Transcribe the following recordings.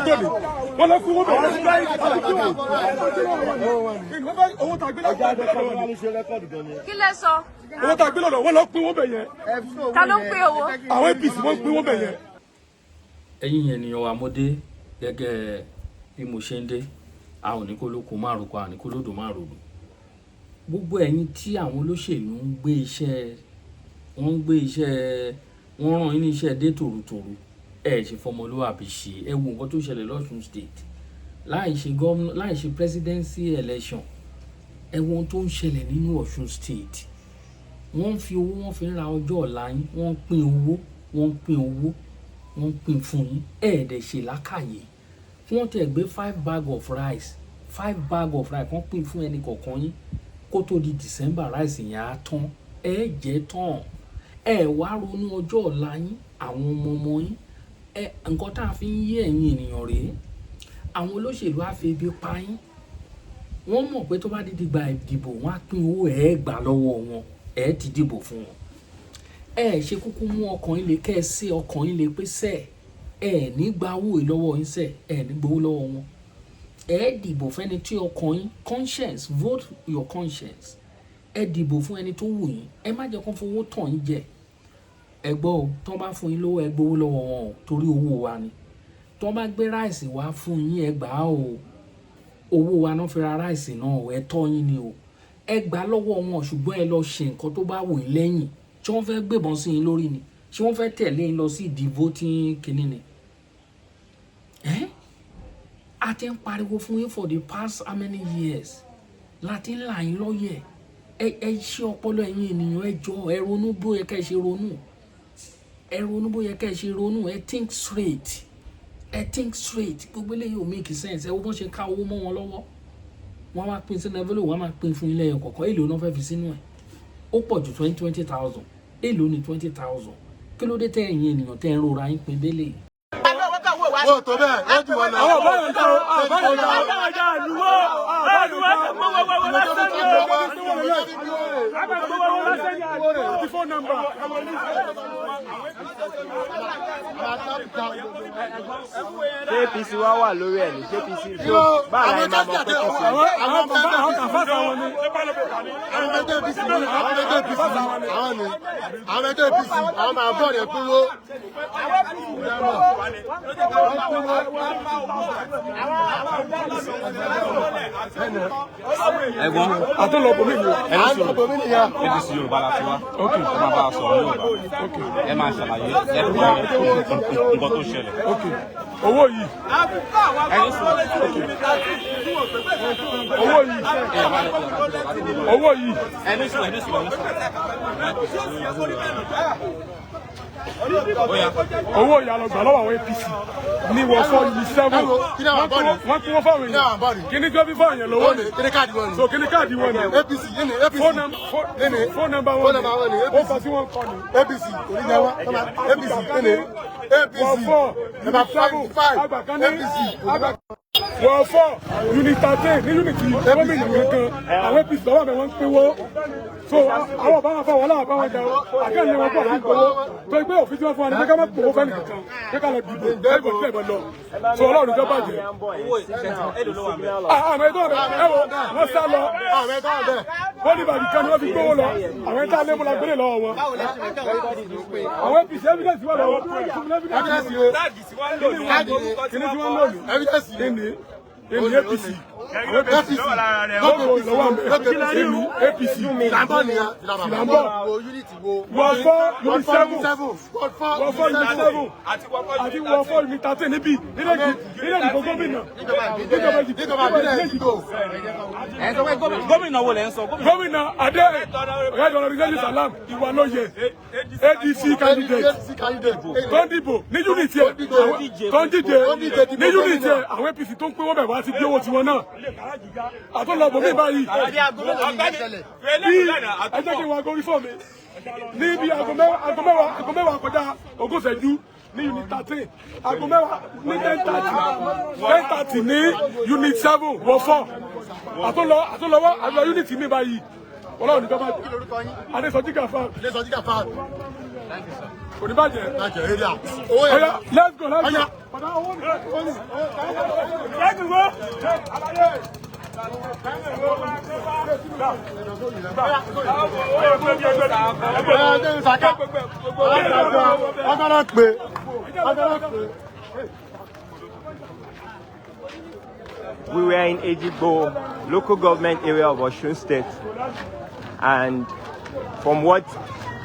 tó ní wọ́n lọ kú owó bẹ̀rẹ̀. Owó tá a gbé lọ́dọ̀ Kí lẹ sọ? Owó tá a gbé lọ́dọ̀, wọ́n lọ pín owó bẹ̀ yẹn. Ta ló ń pín owó? Àwọn APC, wọ́n pín owó bẹ̀ yẹn. Ẹ̀yin ènìyàn wa, mo dé gẹ́gẹ́ bí mo ṣe ń dé. A ò ní kó lóko má roko, a ò ní kó lódò má rodò. Gbogbo ẹ̀yin tí àwọn olóṣèlú ń gbé iṣẹ́, wọ́n ń gbé iṣẹ́, wọ́n rán yín ní iṣẹ́ dé tòrutòru, ẹ ṣe fọmọlúwàbí ṣe. Ẹ wo nǹkan tó ṣẹlẹ̀ lọ́ṣun State láì ṣe gómìnà, láì ṣe presidency election. Ẹ wo ohun tó ń ṣẹlẹ̀ nínú Ọ̀ṣun State. Wọ́n ń fi owó, wọ́n fi ń ra ọjọ́ ọ̀la yín. Wọ́n ń pín owó, wọ́n ń pín owó, wọ́n ń pín fún yín. Ẹ̀ẹ́dẹ̀ ṣe lákàyè kí wọ́n tẹ̀ gbé five bag of rice, five bag of rice kàn pín fún ẹnì kọ̀ọ̀kan yín. Kó tó di December, rice yẹn á tán, ẹ jẹ́ tán. Ẹ wá ronú ọjọ́ ọ̀la yín, àwọn ọmọ ọmọ yín. Ẹ nǹkan tá a fi ń yé ẹ̀yin ènìyàn rèé. Àwọn olóṣèlú á fi ebi pa yín. Wọ́n mọ̀ pé tó bá di dìgbà ìdìbò, wọ́n á pín owó, ẹ̀ gbà lọ́wọ́ wọn, ẹ̀ ti dìbò fún wọn. Ẹ ṣe kúkú mú ọkàn yín lè kẹ́ ẹ sí ọkàn yín lè pé sẹ́ ẹ ní gba owó yìí lọ́wọ́ yín, sẹ́ ẹ ní gbowó lọ́wọ́ wọn. Ẹ dìbò fẹ́ni tí ọkàn yín, conscience, vote your conscience. Ẹ dìbò fún ẹni tó wù yín. Ẹ má jẹ́ kó fowó tàn yín jẹ. Ẹ gbọ́ o, tí wọ́n bá fún yín lówó, ẹ gbowó lọ́wọ́ wọn o, torí owó wa ni. Tí wọ́n bá gbé rice wá fún yín, ẹ gbà á o. Owó wa náà fi ra rice náà o, ẹ̀tọ́ yín ni o. Ẹ gbà lọ́wọ́ wọn, ṣùgbọ́n ẹ lọ ṣe nǹkan tó bá wù yín lẹ́yìn. Ṣé wọ́n fẹ́ gbébọn sí yín lórí ni? Ṣé wọ́n fẹ́ tẹ̀lé yín lọ sí ìdìbò tí kìíní ni? Ẹ́ a ti ń pariwo fún yín for the past how many years láti ń là yín lọ́yẹ̀. Ẹ ṣe ọpọlọ, ẹ̀yin ènìyàn. Ẹ jọ, ẹ ronú bó yẹ kẹ́ ẹ ṣe ronú. Ẹ ronú bó yẹ kẹ́ ẹ ṣe ronú. Ẹ think straight, ẹ think straight. Gbogbo eléyìí ò make sense. Ẹ wo bọ́n ṣe ká owó mọ́ wọn lọ́wọ́, wọ́n máa pín sínú envelope, wọ́n máa pín fún ilé ẹyọ kọ̀ọ̀kan. Èló náà fẹ́ fi sínú ẹ̀? Ó pọ̀ ju 20,000. Èló ni 20,000? Kí ló dé tẹ́ ẹ̀yin ènìyàn tẹ́ ń rora yín pin délé? Wọ́n tó bẹ́ẹ̀, wọ́n jù wọ́n lọ. Àwọn báyọ̀ ń ta o, àbáyọ̀ ń ta o. Àlùwọ́ àlùwọ́ gbowó wọ́wọ́ lásán ni o. Gbowó wọ́wọ́ lásán ni àlùwọ́. Àti phone number. Ṣé APC wá wà lórí ẹ̀ ní? Ṣé APC báà láyé máa mọ pé APC? Àwọn kàfáàsì àwọn ni. Àwọn ẹgbẹ́ APC, àwọn ẹgbẹ́ APC, àwọn ni àwọn ẹgbẹ́ APC, àwọn máa bọ̀ rẹ̀ kúrò. Ẹ̀gbọ́n. Àtúnlọ̀bọ̀ mi ni. Ẹni sọ̀rọ̀. Àwọn ọmọ mi nìyẹn. APC Yorùbá la ti wá. Ẹ máa bá a sọ̀rọ̀ ní Yorùbá. Ẹ máa ṣàlàyé lẹ́kùnrẹ́rẹ́ nǹkan tó ṣẹlẹ̀. Owó yìí. Ẹni sọ̀rọ̀. Owó yìí. Owó yìí. Ẹni sọ̀rọ̀, ẹni sọ̀rọ̀, ẹni sọ̀rọ̀. Ó yá. Owó ìyá lọ gbà lọ́wọ́ àwọn APC ní wọ́n four ní seven. Wọ́n kún wọ́n fáwọn èèyàn. Kíní tó fi fáwọn èèyàn lọ́wọ́ ni. Kíní káàdì wọn ni. So kíní káàdì wọn ni. APC yìí ni APC. Phone number wọn Phone number wọn ni. ni. Ó kọ sí wọn kọ ni. APC oníyàwó APC yìí ni APC. Wọ́n four Number unit seven. 5. Àgbà kan ní APC. Wọ́n four unit 13 ní unit gómìnà kankan. Àwọn APC lọ́wọ́ mi, wọ́n ń pínwó. So àwọn ọba wọn fọ wọn láwọn bá wọn jà ó àkẹ́yìn wọn kó àfi gbowó tó gbé òfin tí wọ́n fún wa ní pé ká má gbowó fẹ́ni kankan, pé ká lọ dìbò ẹ̀bùn tí ẹ̀bùn lọ. So Ọlọ́run tó bàjẹ́. Àwọn ẹgbẹ́ rẹ̀, ẹ wo, wọ́n sá lọ. Àwọn ẹgbẹ́ wọn bẹ́ẹ̀. Wọ́n ní ìbàdí kan ni wọ́n fi gbowó lọ. Àwọn ẹ̀ta lé múra gbélé lọ́wọ́ wọn. Àwọn APC, evidence wà lọ́wọ́. Evidence wo? Kíní tí wọ́n ń lò ní. Evidence wo? Kíní èmi APC, àwọn APC lọ́wọ́ lọ́wọ́ mi, èmi APC. Ìlànà nìyẹn. Ìlànà. Wo unit wo? Wọ́n four unit seven. Ward four. Wọ́n four unit seven àti wọ́n four unit 13 níbí nílẹ̀ ìdìbò gómìnà, níjọba ìdìbò. Níjọba ìbílẹ̀ Èjìgbò. Ẹ sọ pé gómìnà wo lẹ ń sọ? Gómìnà Adé Rẹ́dọ̀rọ̀ Salam Ìwàlóye, ADC candidate. ADC candidate. Tó ń dìbò ní unit ẹ̀, tó ń díje ní unit ẹ̀. Àwọn APC tó ń pín wọ́n bẹ̀ wá ti gbé owó tiwọn náà. Àtúnlọ̀bọ̀ mi báyìí bí ẹ jẹ́ kí n wá gorí fún mi ní bí aago 10, 9:20 ní unit 13, aago 10 ní 10:30, 10:30 ní unit 7, wọ four. Àtúnlọ́wọ́ àtúnlọ́ unit mi báyìí. Ọlọ́run ní jọba. Adésọjí Gàfà. Adésọjí Gàfà. Kò ní bàjẹ́. Bàjẹ́ area. Owó yẹn. Ọ̀yá, let's go, let's go. Ọ̀yá. Bọ̀dá, owó ni, owó ni. Let's go. Ọgọ́rọ̀ pé. Ọgọ́rọ̀ pé. We were in Ejigbo, local government area of Osun State, and from what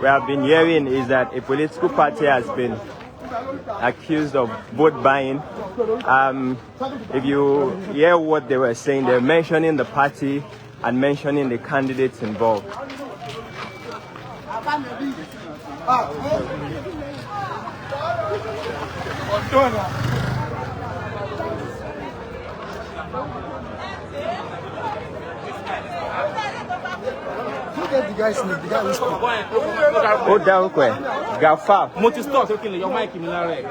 we have been hearing is that a political party has been accused of vote buying. If you hear what they were saying, they're mentioning the party and mentioning the candidates involved. Ó dárúkọ ẹ̀, Gafar. Mo ti stop sókè lè yọ máìkì mi lára ẹ̀.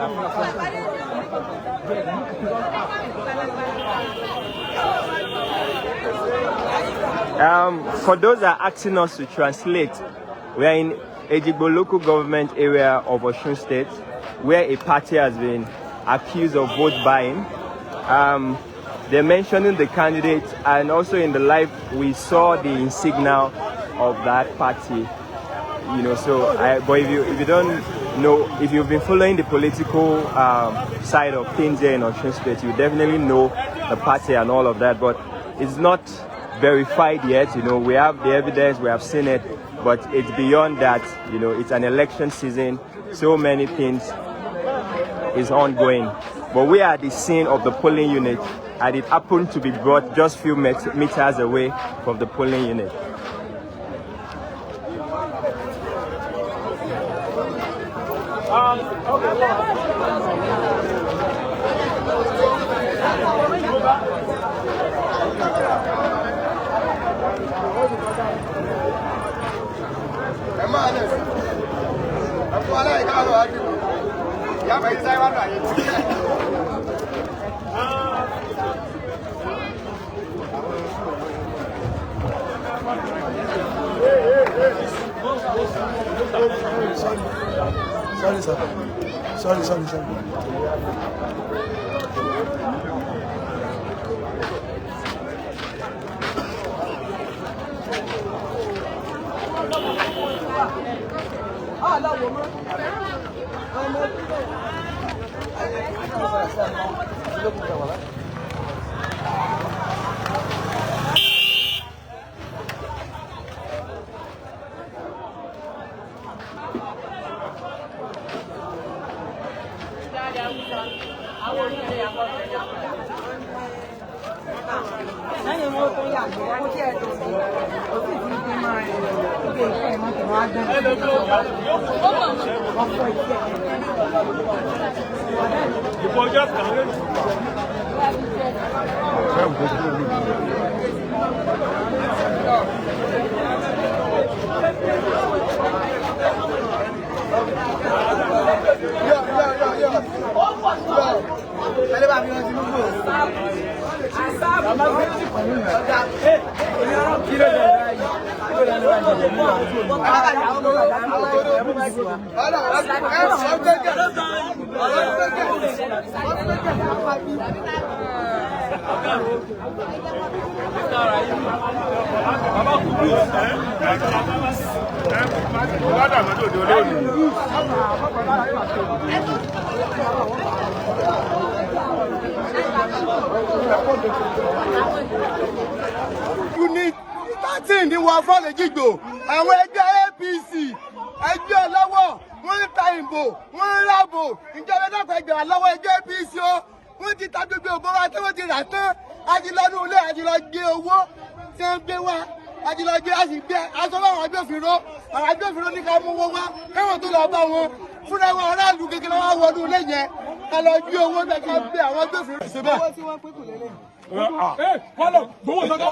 For those that are asking us to translate, we are in Ejigbo local government area of Osun State, where a party has been accused of vote buying. They're mentioning the candidates, and also in the live we saw the insignia of that party. You know, so but if you don't know, if you've been following the political side of things here in Osun State, you definitely know the party and all of that. But it's not verified yet. You know, we have the evidence, we have seen it, but it's beyond that. You know, it's an election season, so many things is ongoing. But we are at the scene of the polling unit, and it happened to be brought just few meters away from the polling unit. Sorry, sir. Sorry, sorry, sorry. Unit 13 ní wọ́n fọ́lẹ̀ jígbò àwọn ẹgbẹ́ APC ẹgbẹ́ ọlọ́wọ́ wọ́n ń ta ìbò wọ́n ń rábò ìjọba ẹ̀dàpọ̀ ẹgbẹ́ ọlọ́wọ́ ẹgbẹ́ APC o wọ́n ti ta gbogbo òbó wa tí wọ́n ti rà tán àti lọ ní ilé àti lọ gbé owó tí wọ́n gbé wá àti lọ gbé àti gbé aṣọ báwọn agbófinró àwọn agbófinró ní ká mú owó wá káwọn tó lọ bá wọn fúnra wọn aráàlú kékeré wá wọnú ilé yẹn ká lọ gbé owó bẹ́ẹ̀ ká gbé àwọn agbófinró. Owó tí wọ́n pín kù lélẹ̀. Wọ́n lọ gbowó sọ́kọ́.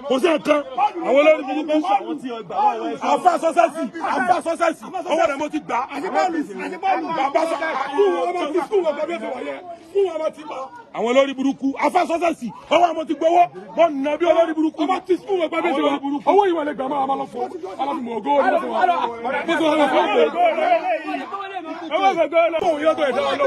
Kò sí nǹkan àwọn olórí burúkú. Àfa sọ́sẹ́sì, àfa sọ́sẹ́sì, owó rẹ̀ mo ti gbà. Bàbá sọ skul ọmọ ti skul ọmọ bí ẹsẹ̀ wáyé skul ọmọ ti gbà. Àwọn olórí burúkú, àfa sọ́sẹ́sì, owó ọmọ ti gbowó, mo nà bí olórí burúkú. Ọmọ ti skul ọmọ bí ẹsẹ̀ wáyé, owó ìwà lè gbà máa lọ fún aláfimọ̀ ògo ní bó ṣe wà. Bó ṣe wà lọ fún ògo. Owó ìgbàgbọ́ lọ. Òun yóò tó ẹ̀dá lọ.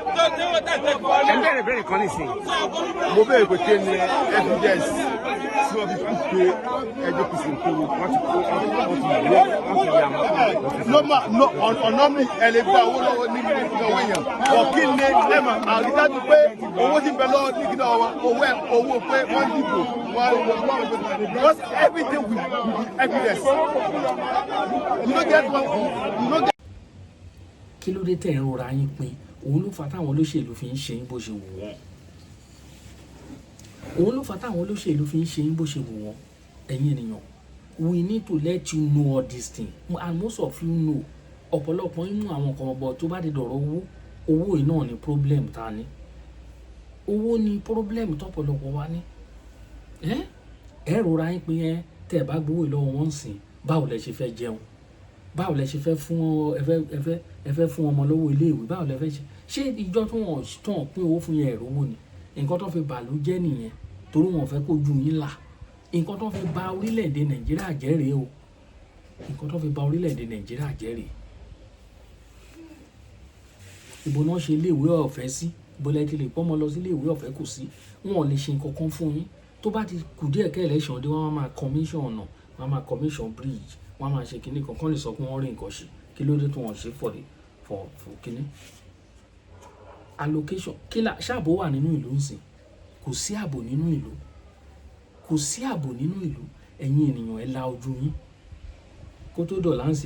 Ẹ ń bẹ̀rẹ̀ bẹ̀rẹ̀ kan nísìnyí. Mo béèrè pé kí ni evidence tí wọ́n fi fi pé ẹgbẹ́ APC ń kówó? Wọ́n ti kó, wọ́n ti wọ́, wọ́n ti yà wọ́n. No, ọ̀nà mi ẹ lè gba owó lọ́wọ́ níbi ìnáwó èèyàn ọ̀. Kí ni ẹ mọ̀ àrídájú pé owó ti bẹ lọ́wọ́ ní kíni ọwọ́ owó ẹ̀ owó pé wọ́n dìbò wọ́n, because everything with evidence, you no get one, you no get. Kí ló dé tẹ̀ ń rora yín pin? Òun ló fa táwọn olóṣèlú fi ń ṣe yín bó ṣe wù wọ́n. Òun ló fa táwọn olóṣèlú fi ń ṣe yín bó ṣe wù wọ́n. Ẹ̀yin ènìyàn, we need to let you know all these things, and most of you know. Ọ̀pọ̀lọpọ̀ yín mú àwọn kan bọ̀. Tó bá di dọ̀rọ̀ owó, owó yìí náà ni problem ta ni. Owó ni problem tọ́pọ̀lọpọ̀ wa ní. Ẹ ẹ rora yín pin. Ẹ tẹ́ ẹ bá gbowó ìlọ́wọ́ wọn sìn, báwo lẹ ṣe fẹ́ jẹun? Báwo lẹ ṣe fẹ́ fún ẹ fẹ́ ẹ fẹ́ ẹ fẹ́ fún ọmọ lówó iléèwé? Báwo lẹ fẹ́ ṣe? Ṣé ìjọ tó wọ́n pín owó fún yẹn, ẹ̀rọ owó ni nǹkan tó fi bàlú jẹ́ nìyẹn, torí wọn fẹ́ kó ju yín là. Nǹkan tó fi bà orílẹ̀-èdè Nàìjíríà jẹ́ rèé o. Nǹkan tó fi bà orílẹ̀-èdè Nàìjíríà jẹ́ rèé. Ibo náà ṣe iléèwé ọ̀fẹ́ sí? Ibo lẹ ti lè pọ́nmọ lọ sí iléèwé ọ̀fẹ́? Kò sí. Wọn ò lè ṣe nǹkan kan fún yín. Tó bá ti kù díẹ̀ kẹ́ election dé, wọ́n á máa commission ọ̀nà, wọ́n á máa commission bridge, wọ́n á máa ṣe kinní kan kán lè sọ pé wọ́n rí nǹkan ṣe. Kí ló dé tó wọ́n ṣe for kinní allocation? Kí la ṣáàbò wà nínú ìlú ńsìn? Kò sí ààbò nínú ìlú, kò sí ààbò nínú ìlú. Ẹ̀yin ènìyàn, ẹ la ojú yín kó tó dọ̀là ń sìn.